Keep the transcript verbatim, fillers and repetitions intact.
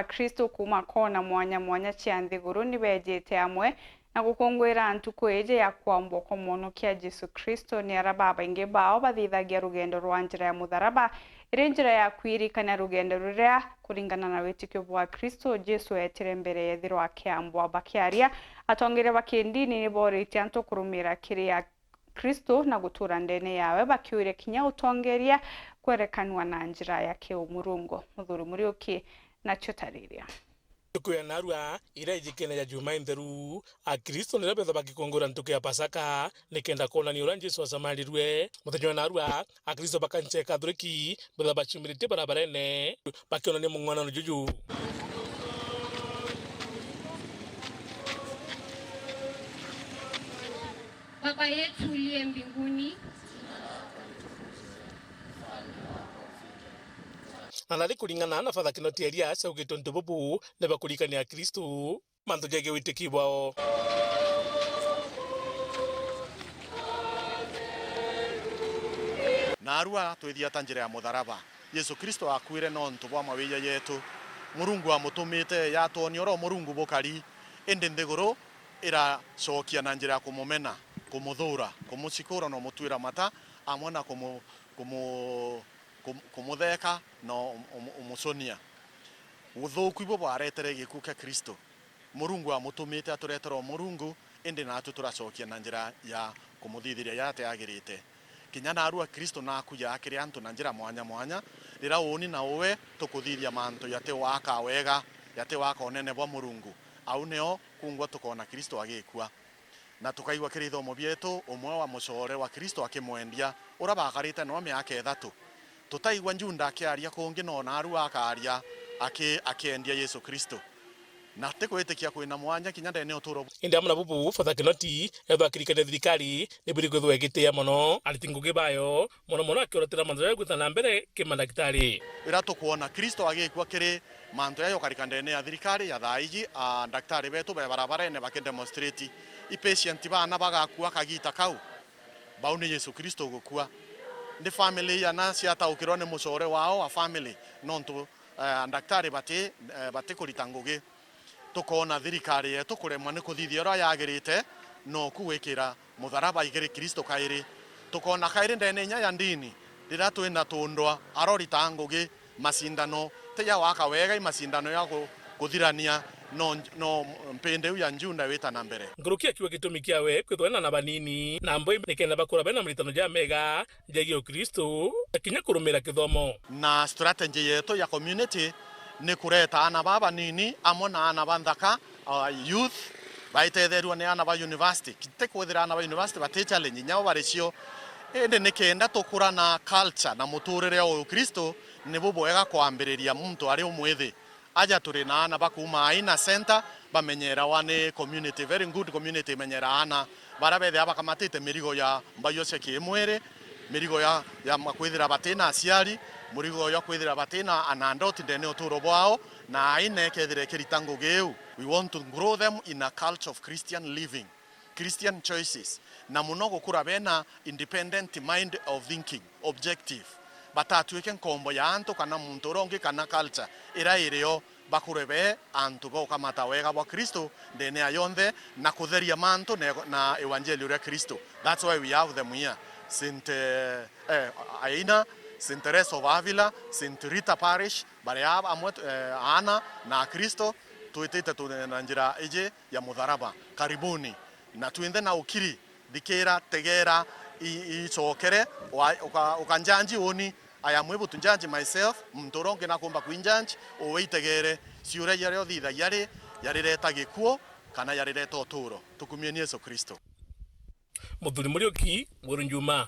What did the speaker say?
Akristo kuuma kona mwanya mwanya cia nthiguru ni beejite amwe na gukungwira ntuku iji ya kwambwa kwa Mwonokia Jesu Kristo. Ni ara babaingi bao bathithagia rugendo rwa njira ya mutharaba, iri njira ya kwirikania rugendo ruria, kuringana na witikio bwa Akristo, Jesu eetire mbere ya ethirwa akiambwa. Bakiaria, atongeria ba kindini ni booritie antu kurumira kiri ya Kristo na gutura ndene yawe, bakiuria kinya utongeria kwerekanua na njira ya kiumurungu. Muthuri Muriuki nacio tariria. Ntuku ya narua iria ijikene ya Juma Intheru, Akristo nirio bethwa bakikungura ntuku ya Pasaka, nikenda kwonania uria Jesu acamarirue. Muthenya wa narua, Akristo ba kanisa ya Kathoriki bethwa baciumiritie barabarene, bakionania mung'uanano juju. Baba yetu uliye mbinguni. Na nari kuringana na Father Kinoti Elias augite untu bubu ni bakurikania Akristo mantu jegie witiki bwao. Narua twithiata njira ya mutharaba. Jesu Kristo akuire nontu bwa mawija jetu. Murungu amutumite yatwonia uria Murungu bukari, indi nthiguru iracokia na njira ya kumumena, kumuthura, kumucikura na umutwira mata, amwe na kumu-, kumu-, kum-, kumutheka na um-, um-, umuconia. Uthuuku ibu bwaretere gikuu kia Kristo. Murungu amutumite aturetere umurungu, indi naatu turacokia na njira ya kumuthithiria jaria atiagirite. Kinya naarua Kristo naakujaga kiri antu na njira mwanya mwanya, riria uuni na uwe tukuthithia mantu jati waka wega, jati waka unene bwa Murungu. Au nio kungwa tukoona Kristo agikua. Na tukaigua kiri ithomo bietu umwe wa mucoore wa Kristo akimwendia, uria bakarite nao miaka ithatu. Tutaigua Juda akiaria kungi, no naarua akaria aki-, akiendia Jesu Kristo. Na ti gwitikia kwina mwanya kinya ndene ya uturo bu- Indi amwe na bubu, Father Kinoti ethwa akirikania thirikari ni buri kwithwa igitia mono ariti ngugi bayo, mono mono akiorotera mantu jaria gwita na mbere kimandagitari. Riria tukwona Kristo agikua kiri mantu jaja ukarika ndene ya thirikari ya thaa iji, a, ndagitari betu be barabarene bakidemonstrate, i patient baana bagakua kagita kau, bau ni Jesu Kristo ugukua. Ni family iana ciataukirwa ni mucore wao wa family, nontu, eh, ndagitari bati, eh, batikurita ngugi. Tukoona thirikari yetu kuremwa ni kuthithia uria yagirite, noku gwikira mutharaba igiri Kristo kairi. Tukoona kairi ndene inya ya ndini, riria twina tundwa arorita ngugi, macindano ti ja waka wega, i macindano ja ku-, kuthirania, no, no mpindi iu ya Juda wita na mbere. Nkuruki akiuga gitumi kiawe kwithwa ena ana banini, na mbo nikenda bakura bena maritano jamega jegie Ukristo, na kinya kurumira kithomo. Na strategy yetu ya community ni kureta ana baba banini amwe na ana ba nthaka, uh, youth, baitetheerua ni ana ba university. Ti kwithira ana ba university bati challenge, inya bo bari cio. Indi nikenda tukura na culture na muturire o Ukristo, ni bubwega kwambiriria muntu ari umwithi. Aja turi na ana ba kuuma Aina Center, bamenyerawa ni community, very good community imenyera ana. Baria bethira bakamatite mirigo ya mbaio cia kimwiri, mirigo ya, ya ma-, kwithira batina aciari, mirigo ya kwithira batina ana ndoti ndene uturo bwao, na Aina ikethira ikirita ngugi iu. We want to grow them in a culture of Christian living, Christian choices, na muno gukura bena independent mind of thinking, objective. Batatuike nkombo ya antu kana muntu uria ungi kana culture iria irio, bakure be antu ba ukamata wega bwa Kristo ndene ya yonthe na kutheria mantu na, na ewanjeli uria Kristo. That's why we have them here. Saint, eh, eh, Aina, Saint Teresa of Avila, Saint Rita Parish, bari a-, amwe, eh, ana na Akristo, twitite tu-, na njira iji ya mutharaba. Karibuni. Na twinthe na ukiri, thikira, tegera, i-, icokere, wa-, uka-, ukanjanji uni, I am able to judge myself, muntu uria ungi nakumba kwinjanji, uwe itegere, ciuria iria uthithagia ri, yarireta gikuo, kana yarireta uturo. Tukumieni Yesu Kristo. Muthuri Muriuki, Weru Njuma.